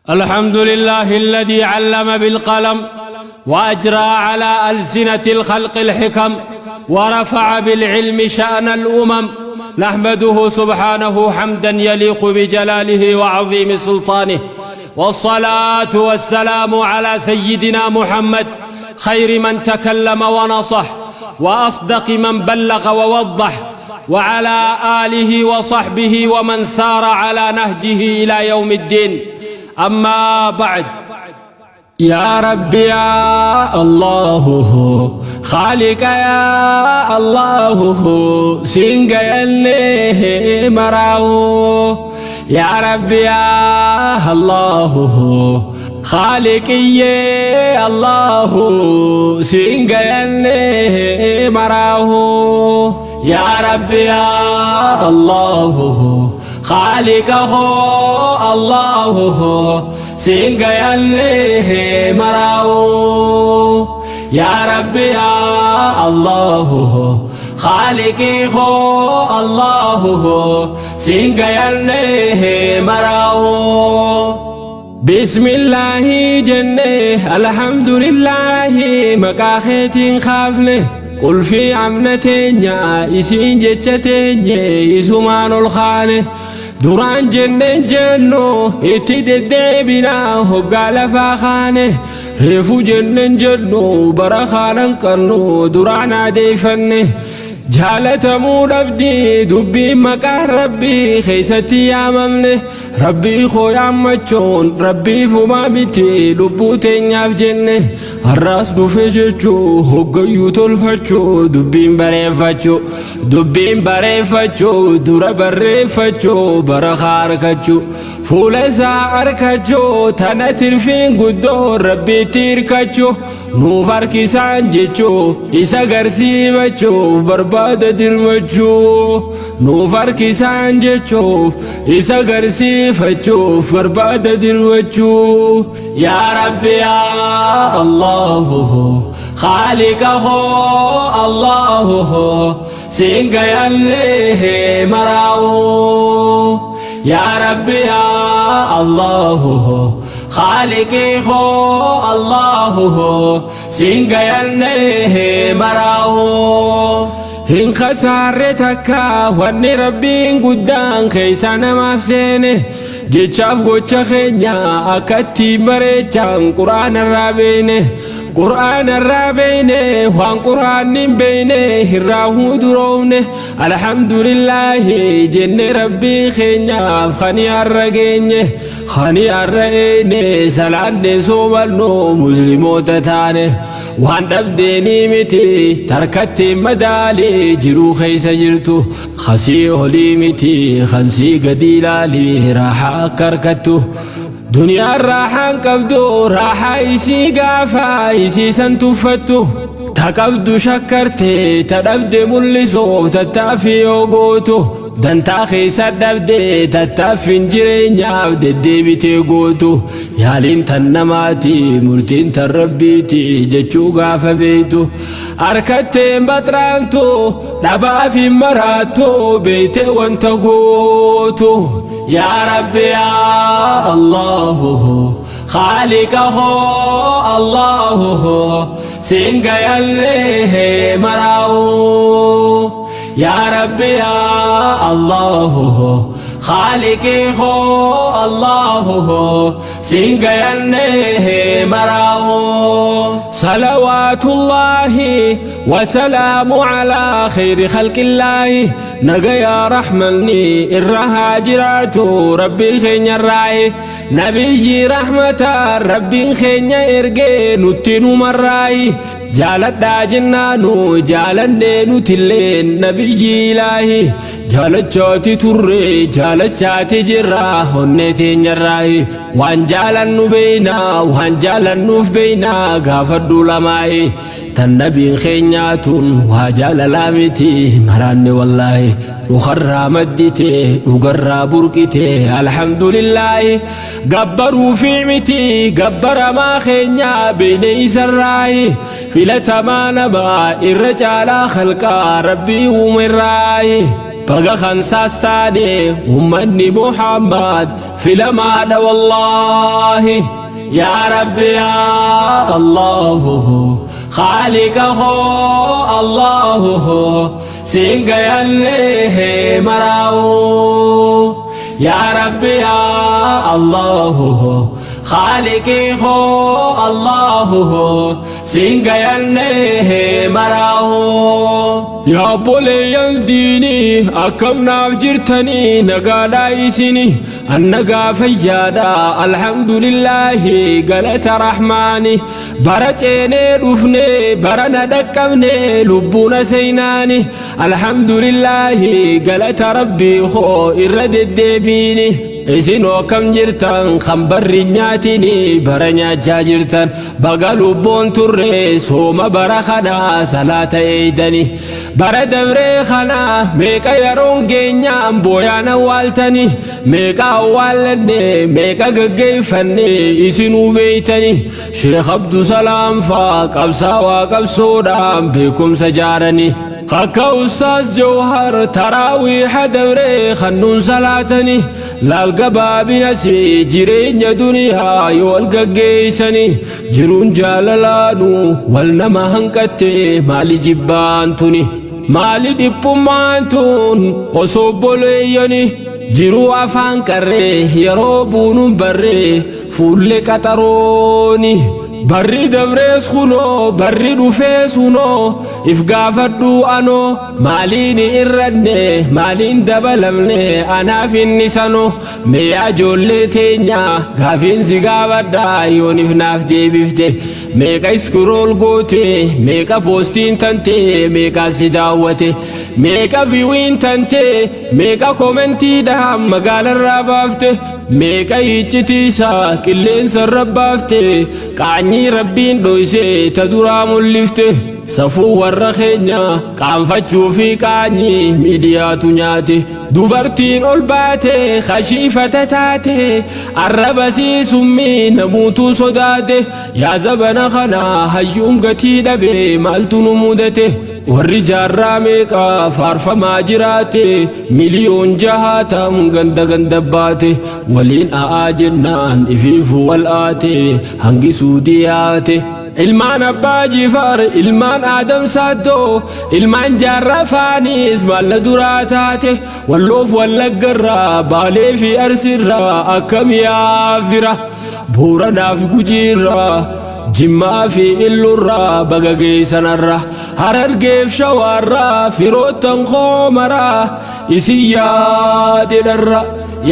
الحمد لله الذي علم بالقلم وأجرى على ألسنة الخلق الحكم ورفع بالعلم شأن الأمم. نحمده سبحانه حمدا يليق بجلاله وعظيم سلطانه، والصلاة والسلام على سيدنا محمد خير من تكلم ونصح وأصدق من بلغ ووضح، وعلى آله وصحبه ومن سار على نهجه إلى يوم الدين. أما بعد، يا رب يا الله خالق يا الله سنجيني مراو، يا رب يا الله خالقي الله سنجيني مراو، يا رب يا الله خالقه الله سنجيني مراو، يا رب يا الله خالقي هو الله سنجيني مراو. بسم الله جنة الحمد لله مقاخيتين خافنه قل في عمنتين إسين جتتين إسمان الخانه duraan jenneen jennu itti deddeebinaa hoggaa lafaa kaane, reefu jenneen jennu bara kaanan qabnu duraan adeeffanne. Jaalatamuu dhabdii dubbiin maqaan Rabbii keessatti yaamamne. Rabbii koo yaammachuun Rabbii fumaa miti lubbuu teenyaaf jenne. Har'aas dhufe jechuu hoggayyuu tolfachuu, dubbiin bareeffachuu, dubbiin bareeffachuu, dura barreeffachuu, bara harkachuu, fuula isaa arkachuu, tana tirfiin guddoo Rabbiitti hirkachuu, nuuf harkisaan jechuu, isa garsiifachuu, barbaada dirmachuu, nuuf harkisaan jechuuf isa garsiifachuuf barbaada dirmachuu. Yaa Rabbi yaa Allahu خالقه الله سنجيني مراو، يا ربي يا الله خالقي هو الله سنجيني مراو. Hin khasaarre takka wanni Rabbiin guddaan keessa namaaf seene, jechaaf gocha keenya akkatti bareechaan Quraana irraa beeyne, Qur'aana irraa beeyne. Waan Qur'aanni hin beeyne irraa huduroofne. Alhamdulillaahi jenne Rabbii keenyaaf kani har'a geenye, kani har'a eeyne, salaanne, soomannu, Musliimoota taane. Waan dhabdeenii miti tarkatti madaalii jiruu keessa jirtu, khasii olii miti kansii gadi ilaalii raaxaa akka harkattu. Duniyaan raaxaan qabdu, raaxaa isii gaafa isii san tuffattu. Ta qabdu shakkarte, ta dhabde mul'isuuf tattaaffii yoo gootu, dantaa keessa dhabde tattaaffiin jireenyaaf deddeebitee gootu. Yaaliin tan namaati, murtiin tan Rabbiiti jechuu gaafa beeytu, harkatteen baxraantu, dhabaaf hin maraattu beeyte wanta gootu. Yaa Rabbi yaa Allahu خالقه الله سنجيني مراو، يا ربي يا الله خالقي هو الله سنجيني مراو. صلوات الله وسلام على خير خلق الله، نجا رحمني الرهاجرات ربي خين الراي، نبي رحمة ربي خين إرجي نتنو مراي. Jaaladhaa jennaanu jaalannee nutilleen nabiyyi ilaahi, jaalachaati turre, jaalachaati jirra onnee teenyarraayi. Waan jaalannu beeynaa, waan jaalannuuf beeynaa gaafadhu lamaayi. Tan nabiin keenyaatun waa jaalalaa miti maraanne, wallaahi dhukarraa maddite, dhugarraa burqite. Alhamdulillaahi gabbaruu fi miti gabbaramaa keenyaa beeyne isarraayi, filatamaa namaa irra caalaa khalqaa Rabbii uumerraayi. Baga kansaas taane ummanni Muhammad filamaadha wallaahi. Yaa Rabbi yaa Allahu Khaaliqa koo Allahu siin gayallee maraa'u. Yaa Rabbi yaa Allahu Khaaliqii koo Allahu siin gayallee maraa'u. Yaa obboleeyyan diinii akkam naaf jirtanii nagaadhaa isini annagaa fayyaadha alhamdulillaahi galata rahmaani bara ceenee dhufne bara na dhaqqabne lubbuuna seenaani alhamdulillaahi galata rabbii koo irra deddeebiini. Isinoo akkam jirtan kan barri nyaatini bara nyaachaa jirtan baga lubbuun turre sooma bara kanaa salaata eeydani bara dabree kanaa meeqa yeroon geenyaan booyaan awwaaltani meeqa awwaallanne meeqa gaggeeffanne isinuu beeytani Sheekh Abdusalaam faa qabsaawaa qabsoodhaan beekumsa jaarani akka Ustaaz Jawhar taraawiiha dabree kannuun salaatani laal gabaabinasi jireenya duniyaa yoo wal gaggeessani jiruun jaalalaanu wal nama hanqatte maali jibbaan tuni maali dhiphummaan tun osoo obboleeyyani jiruu afaan qarree yeroo buunuun barree fuullee qaxarooni barri dabrees kunoo barri dhufees kunoo if gaafadhu anoo maaliin irranne maaliin dabalamne anaaf inni sanoo mee ijoollee teenya gaafiin si gaafadha yoonif naaf deebifte meeqa scroll goote meeqa postiin tante meeqa si daawwate meeqa viewiin tante meeqa commentiidhaan magaalarraa baafte meeqa iccitiisaa qilleensarra baafte qaanyii rabbiin dhoyse ta duraa mul'ifte safuu warra keenya qaanfachuu fi qaanyii miidiyaatu nyaate dubartiin ol baate kashiifata taate arraba summii namuutu sodaate yaa zabana kana hayyuun gatii dhabe maaltu nu mudate warri jaarraa meeqa faarfamaa jiraate miliyoon jahaatam ganda ganda baate waliin a'aa jennaan ifiifu wal aate hangi suudiyaate ilmaan abbaa jifaar ilmaan aadam saaddoo ilmaan jaarraa faanis maalla duraa taate walloof wallaggarraa baalee fi arsiirraa akkam yaafira booranaaf gujiirraa jimmaa fi illurraa baga geessanarra harargeef shawaarraa firoottan koomaraa isin yaadedharra.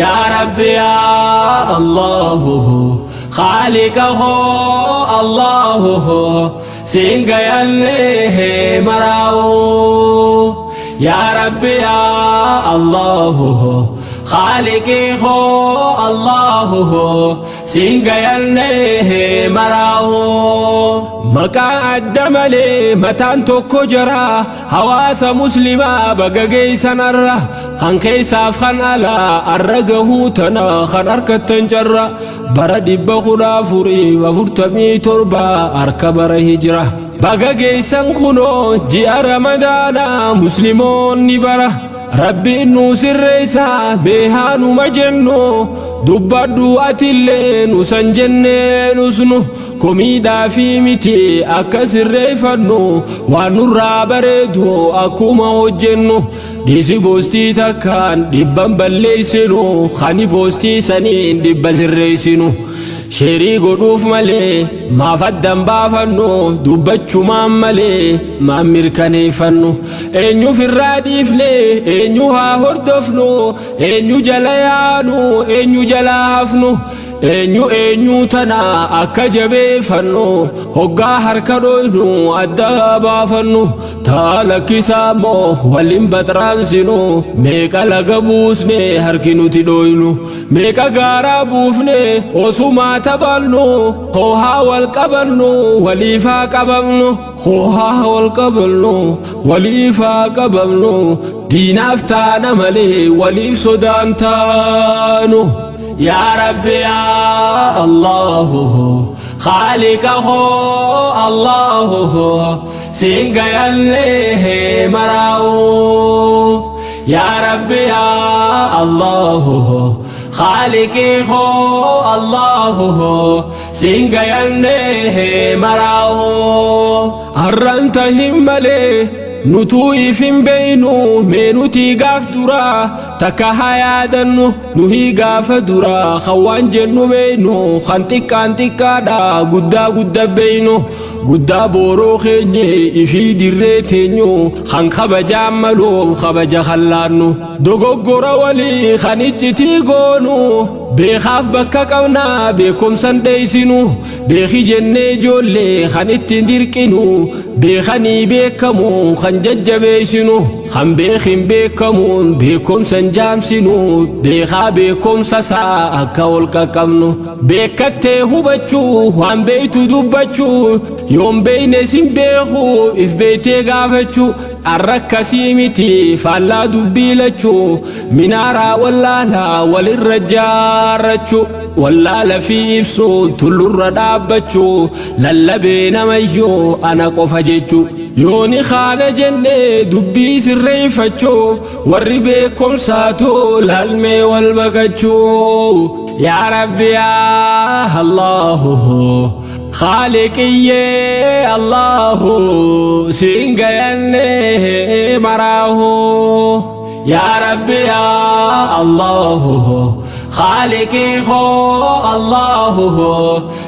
Yaa Rabbi yaa Allahu Khaaliqa koo Allahu siin gayallee maraa'u. Yaa Rabbi yaa Allahu Khaaliqii koo Allahu siin gayallee maraa'u. Maqaa adda malee mataan tokko jara hawaasa muslimaa baga geessanarra kan keessaaf kan alaa arra gahuu tana kan harkattan carra bara 1447 harka bara hijira baga geessan kunoo ji'a ramadaanaa musliimoonni bara rabbiin nu sirreessaa beehaanuma jennu dubbadhu atillee nu san jennee nusnu komiidhaa fi miti akka sirreeffannu waan nurraa bareedu akkuma hojjennu dhiisi postii takkaan dhibban balleessinu kani postii saniin dhibba sirreessinu share godhuuf malee maaf addan baafannu dubbachumaan malee maan mirkaneeffannu eenyuuf irraa dhiifne eenyu haa hordofnu eenyu jala yaanu eenyu jala hafnu eenyu eenyu tana akka jabeeffannu hoggaa harka dhoynu adda baafannu taa lakkisaa immoo waliin baxraansinu meeqa laga buusne harki nuti dhoynu meeqa gaaraa buufne osumaa taphannu hoohaa wal qabannu waliifaa qabamnu hoohaa wal qabannu waliifaa qabamnu diinaaf taana malee waliif sodaan taanu. Yaa Rabbi yaa Allahu Khaaliqa koo Allahu siin gayallee maraa'u. Yaa Rabbi yaa Allahu Khaaliqii koo Allahu siin gayannee maraahu. Arran tahin malee nutuu if hin beeynu, mee nutii gaaf duraa takka haa yaadannu. Nuhii gaafa duraa kan waan jennu beeynu, kan xiqqaan xiqqaadha guddaa gudda beeynu, guddaa booroo keenye ifii dirree teenyu, kan kabajaan maluuf kabaja kallaannu, dogoggora walii kan iccitii goonu, beekaaf bakka qabnaa beekumsan dheeysinu, beeki jennee ijoollee kan ittiin dirqinu, beekanii beekamu kan jajjabeessinu, kan beekin beekamuun beekumsan jaamsinu, beekaa beekumsa isaa akka ol qaqqabnu, beekattee hubachuu, waan beeytu dubbachuu, yoon beeyne sin beeku if beeytee gaafachuu. Arra akkasii miti, faallaa dubbii lachuu, minaaraa wallaalaa walirra jaarrachuu, wallaala fi ibsuu tullurra dhaabbachuu, lallabee namayyuu ana qofa jechuu, yooni kaana jennee dubbii sirreeffachuu, warri beekumsaatu laalmee wal baqachuu. Yaa Rabbi yaa Allahu Khaaliqiyyee Allahu siin gayannee maraahu. Yaa Rabbi yaa Allahu Khaaliqii koo Allahu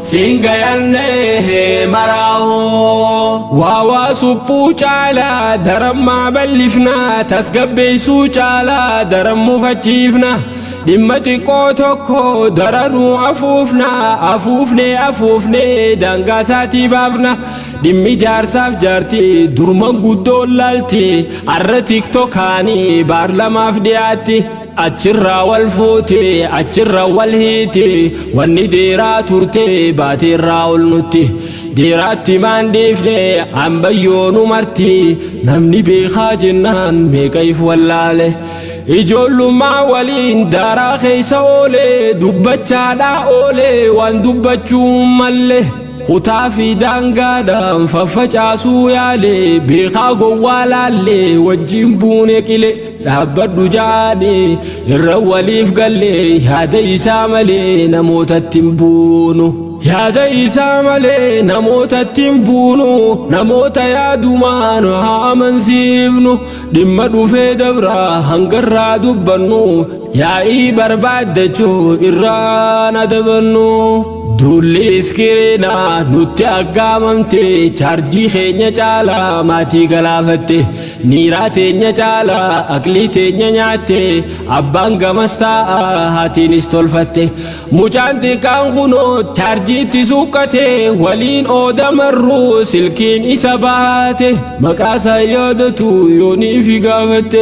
siin gayannee maraahu. Waa waa suphuu caalaa darammaa bal'ifnaa, tasgabbeessuu caalaa daran mufachiifna, dhimma xiqqoo tokko daranuu afuufna, afuufnee afuufnee daangaa isaatii baafna. Dhimmi jaarsaaf jaartii durman guddoon laalti, arra TikTokaanii baarlamaaf dhiyaatti, achirraa wal fuute, achirra wal hiiti. Wanni deeraa turte baateerraa ol nutti deeraatti maan dhiifne ambayyoonu marti. Namni beekaa jennaan meeqa if wallaale, ijoollummaa waliin daaraa keessa oole, dubbachaadhaa oole waan dubbachuu malle, kutaa fi daangaadhaan faffacaasuu yaale, beekaa gowwaa laalle wajjin buune qile, dhaabbadhu jaani irra waliif galle, yaada isaa malee namootatti hin buunu. Yaada isaa malee namootatti hin buunu, namoota yaadumaan haa amansiifnu. Dhimma dhufee dabraa hangarraa dubbannu, yaa'ii barbaaddachuu irraan adabannu. Duulli iskiriinaa nutti aggaamamte, chaarjii keenya caalaa maatii galaafatte, niiraa teenya caalaa aqlii teenya nyaatte, abbaan gamas taa'a haatiinis tolfatte, mucaan xiqqaan kunoo chaarjiitti suuqqate, waliin oodamarruu silkiin isa baate, maqaasaa yaadatu yoonii fi gaafatte,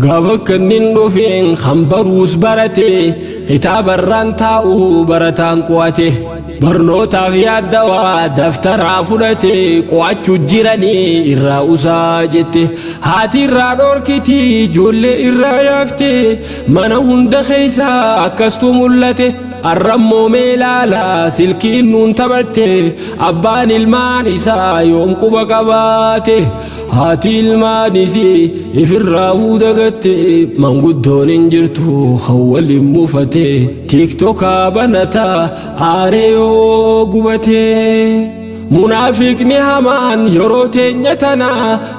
gaafa kannin dhufeen kan baruus barate, kitaabarraan taa'u barataan qo'ate, barnootaaf yaaddawaa daftaraa fudhate, qo'achuu jiranii irraa usaa jette, haati irraa dhorkiti, ijoollee irraa yaafte, mana hunda keessaa akkastu mul'ate. Arrammoo mee ilaala, silkiin nuun taphatte, abbaan ilmaan isaa yoom quba qabaate, haati ilmaanis ifirraa dagatte, manguddoon hin jirtu kan waliin mufate, TikTokaa banataa aaree yoo gubate. Munaafiqni hamaan yeroo teenya tana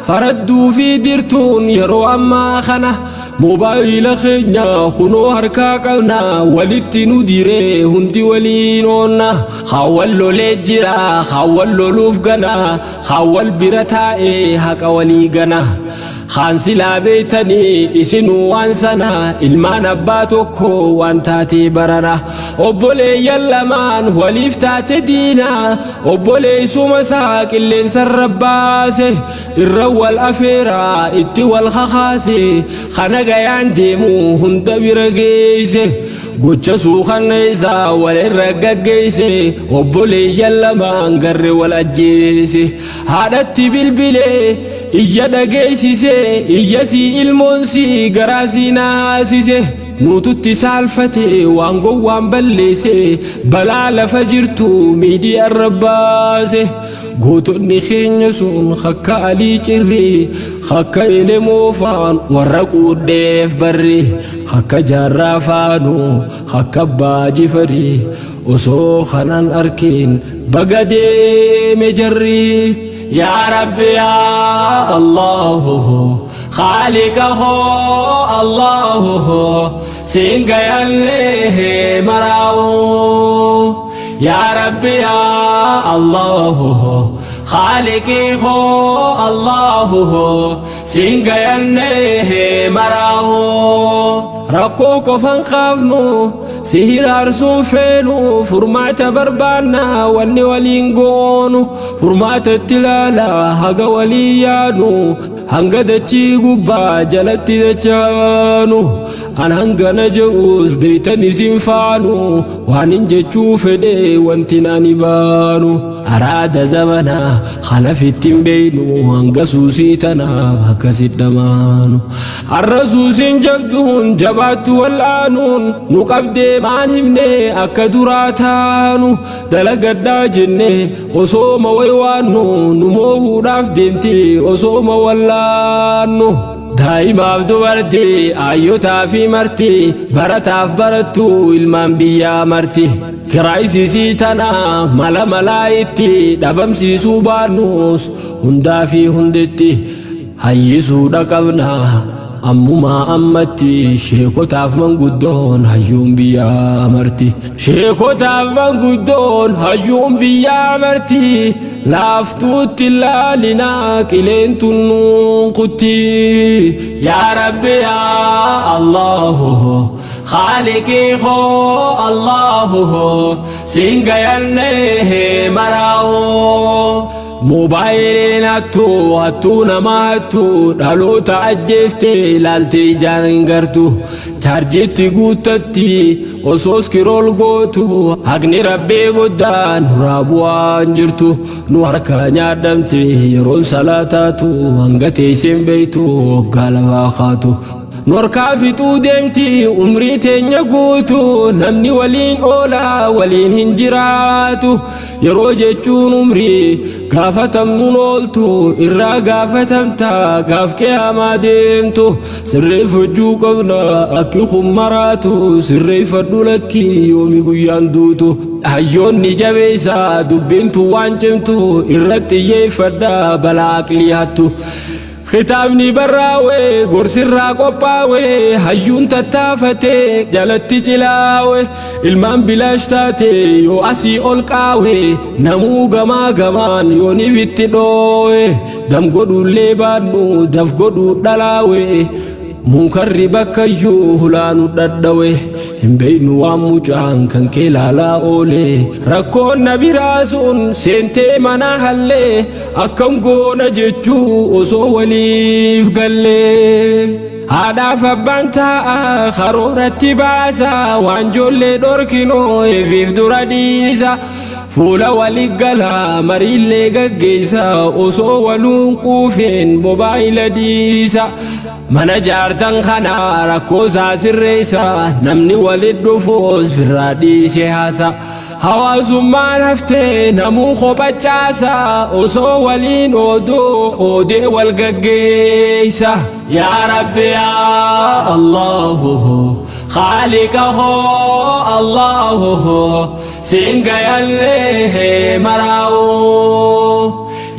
faradduu fi dirtuun yeroo ammaa kana moobaayila keenya kunoo harkaa qabna, walitti nu diree hundi waliin oonna, haawwan lolee jira, haawwan loluuf gana, haawwan bira taa'ee haqa walii gana. Haan silaa beeytanii isinuu waan sana, ilmaan abbaa tokko waan taatee barana, obboleeyyan lamaan waliif taate diina, obboleessuma isaa qilleensarra baase, irra wal afeeraa itti wal kakaase, kana gayaan deemu hunda bira geeyse, gocha suukanna isaa walirra gaggeeyse, obboleeyyan lamaan garre wal ajjeese, haadhatti bilbilee iyya dhageessise, iyya sii ilmoon sii garaa sii naasise, nuututti saalfate waan gowwaan balleesse, balaa lafa jirtu miidiyaa irra baase. Gootonni keenya sun akka Alii Cirri, akka Elemoo faan warra quudheef barri, akka Jaarraa faanu, akka Abbaa Jifari, osoo kanan arkin baga deeme jarri. Yaa Rabbi yaa Allahu Khaliqa hoo Allahu siin gayallee maraa'u. Yaa Rabbi yaa Allahu Khaliqi hoo Allahu siin gayallee maraa'u. Rakkoo qofan kaafnu si hiraarsuun feenu, furmaata barbaanna wanni waliin goonu, furmaata itti ilaala haga walii yaanu, hanga dachii gubbaa jalatti dachaanu. An hangana je'us beeytan isin faanu, waan hin jechuu fedhe wanti nani baanu. Araada zamanaa kanafitti hin beeynu, hanga suusii tanaaf akkasit dhamaanu. Har'a suusiin jabduun jabaattu wal'aanuun nu qabdee maan himne akka duraa taanu, dalagadhaa jenne osooma waywaannu, nu moohuudhaaf deemti osooma wallaannu. Daa'imaaf dubartii, ayyotaa fi marti, barataaf barattu, ilmaan biyyaa marti. Kiraayisisii tana mala malaa itti dhabamsiisuu baannus, hundaa fi hundetti hayyisuudha qabna. Ammumaa ammatti sheekotaaf manguddoon hayyuun biyyaa marti. Sheekotaaf manguddoon hayyuun biyyaa marti. Laaftuutti laalinaa qileen tunnuun kutti. Yaa Rabbi yaa Allahu Khaliqii hoo Allahu siin gayallee maraa'u. Moobaayiliin hattuu hattuu nama hattuu, dhaloota ajjeeftee ilaaltee ijaan hin gartu. Chaarjiitti guuttatti osoo scroll gootu, haqni Rabbii guddaan nurraa bu'aan jirtu. Nu harka nyaadhamte yeroon salaataatu, hanga teesseen beeytu waggaa lafaa kaatu. Nu harkaa fixuu deemti umrii teenya guutu, namni waliin oolaa waliin hin jiraatu. Yeroo jechuun umrii gaafatamnuun ooltu, irraa gaafatamta gaaf qiyaamaa deemtu. Sirreeffachuu qabna akki kun maraatu, sirreeffadhu lakkii yoomi guyyaan duutu. Hayyoonni jabeessa dubbiintu waan cimtu, irratti xiyyeeffadha balaa aqlii hattu. Kitaabni barraa'e gorsirraa qophaa'e, hayyuun tattaafatee jalatti cilaawe, ilmaan bilaash taate yoo asii ol qaawe, namuu gamaa gamaan yooniif itti dhoowe, dam godhuullee baannu daf godhuu dhalaawe, munkarri bakkayyuu hulaanu dhadhawe, hin beeynu waan mucaan kan kee laalaa oole. Rakkoon na biraa sun seentee mana hallee, akkam goona jechuu osoo waliif gallee. Haadhaaf abbaan taa'a karooratti baasa, waan ijoollee dhorkinoo eefiif dura dhiisa. Fuula walii gala mariillee gaggeessa, osoo waluun quufeen mobaayila dhiisa. Mana jaartan kana rakkoo isaa sirreessa, namni walit dhufuus firraa dhiise haasa. Hawaasummaan haftee namuu kophachaasa, osoo waliin ooduu oodee wal gaggeessa. Yaa Rabbi yaa Allahu Khaliqa hoo Allahu siin gayallee maraa'u.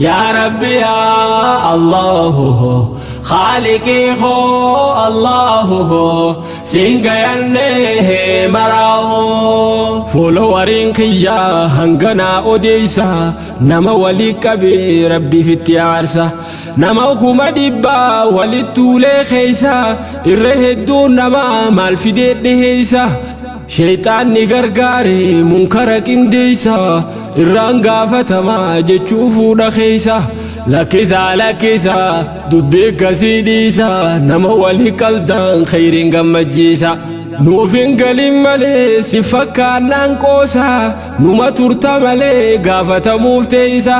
Yaa Rabbi yaa Allahu Khaliqii hoo Allahu siin gayallee maraa'u. Followeriin kiyyaa hanganaa odeessa, nama walii qabee Rabbiif itti aarsa. Nama 100,000 walitti tuulee keessa, irra hedduun nama maal fidee dhiheessa. Sheexaanni gargaare munkara qindeessa, irraan gaafatamaa jechuu fuudha keessa. Lakkisaa lakkisaa dubbii akkasii dhiisa, nama walii qaldan khayriin gammachiisa. Nuuf hin galin malee si fakkaannaan qoosa, numa turta malee gaafatamuuf teessa.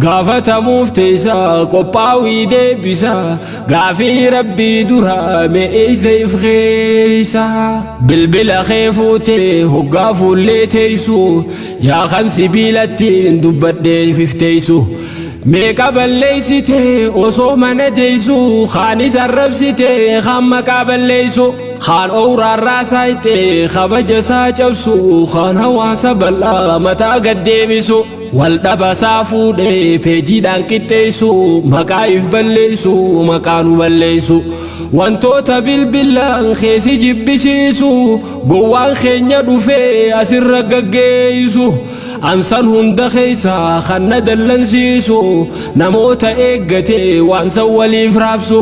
Gaafatamuuf teessa qophaawii deebisa gaafii rabbii dura me'eessa if keessa. Bilbila kee fuutee hoggaa fuullee teessu yaa kan sibiilattiin dubbadhee fifteessu. Meeqa balleessite osoo mana teessu kaanis arrabsite kaan maqaa balleessu kaan owraarraa saayite kabaja isaa cabsu kaan hawaasa bal'aa mataa gad deebisu wal dhaba isaa fuudhee peejiidhaan qixxeessu maqaa if balleessu maqaa nu balleessu wantoota bilbilaan keessi jibbisiisu gowwaan keenya dhufee asirra gaggeessu. Ansan hunda keessa kan na dallansiisu namoota eeggate waan san waliif raabsu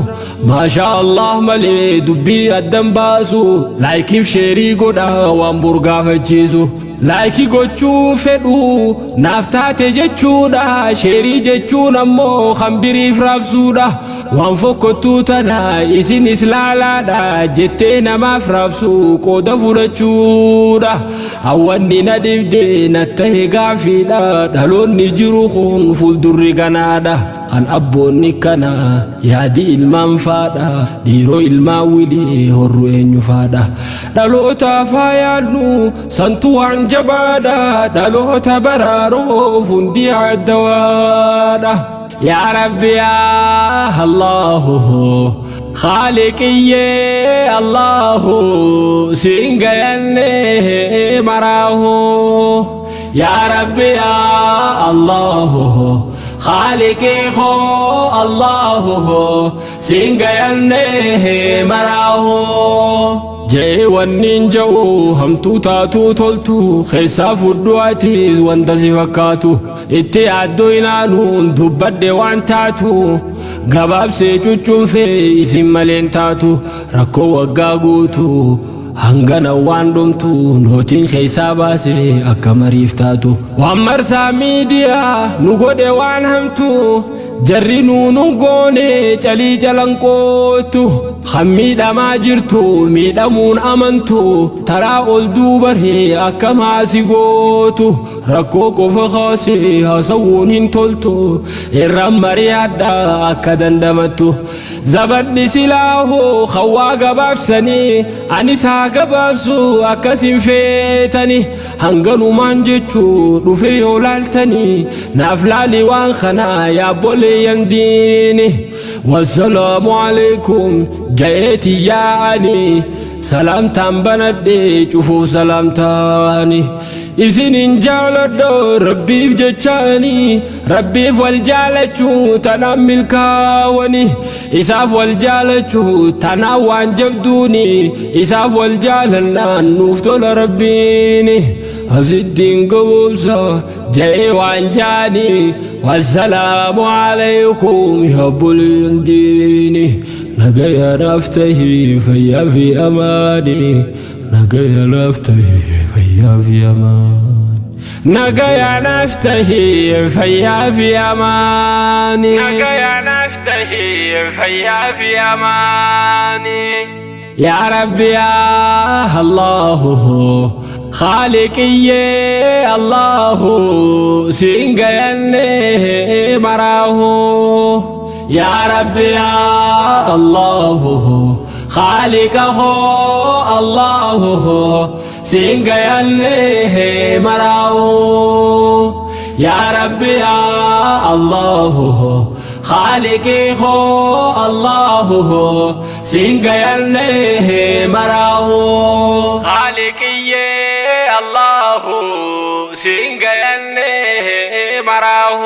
maashaa Allah malee dubbii addan baasu laayikiif sheerii godha waan burgaafachiisu laayikii gochuu fedhu naaf taate jechuudha sheerii jechuun ammoo kan biriif raabsuudha waan fokkottuu tana isinis laalaadha jettee namaaf raabsu qooda fudhachuudha hawwanni na dhibde na tahe gaafiidha dhaloonni jiru kun fuuldurri kanaadha kan abboonni kana yaadi ilmaan faadha dhiiroo ilmaan wilii horru eenyu faadha dhalootaaf haa yaadnu santu waan jabaadha dhaloota baraaruuf hundi addawaadha. يا ربي يا الله خالقي الله سينجيني مراه يا ربي يا الله خالقي خو الله سينجيني مراه Jee wanniin ja'u hamtuu taatuu toltu keessaa fudhu atiis wanta si fakkaatu itti yaaddoo ilaaluun dubbadhe waan taatu gabaabsee cuccuunfee isin maleen taatu rakkoo waggaa guutu hangana waan dhumtu nootiin keessaa baase akka mariif taatu waan marsaa miidiyaa nu godhe waan hamtu jarri nuunun goone calii calanqootu kan miidhamaa jirtu miidhamuun amantu taraa ol duubaree akka maasi gootu rakkoo qofa kaasee haasawuun hin toltu irraan mari'adha akka dandamattu zabadni silaahoo hawaa gabaabsanii anis haa gabaabsu akkasin feetani hanganumaan jechuu dhufe yoo laaltanii naaf laali waan kanaa yaabboleeyyan diini wassalaamu alaikum jayeeti yaa'anii salaamtaan banadhe cufuuf salaamtaani isinin jaaladha rabbiif jechaani rabbiif wal jaalachuu tanaan milkaawani isaaf wal jaalachuu tanaan waan jabduuni isaaf wal jaalannaan nuuf tola rabbiini asittiin gaboobsa ja'ee waan jaani wassalaamu alaykum yaabboleen diini nagaya naaf tahi fayyaa fi amaani nagaya naaf tahi fayyaa fi amaani nagaya naaf tahi fayyaa fi amaani nagaya naaf tahi fayyaa fi amaani يا ربي يا الله خالقي الله سينجيني مراه يا ربي يا الله خالقه الله سينجيني مراه يا ربي يا الله خالقي هو الله سينجيني مراه خالقي الله سينجيني مراه.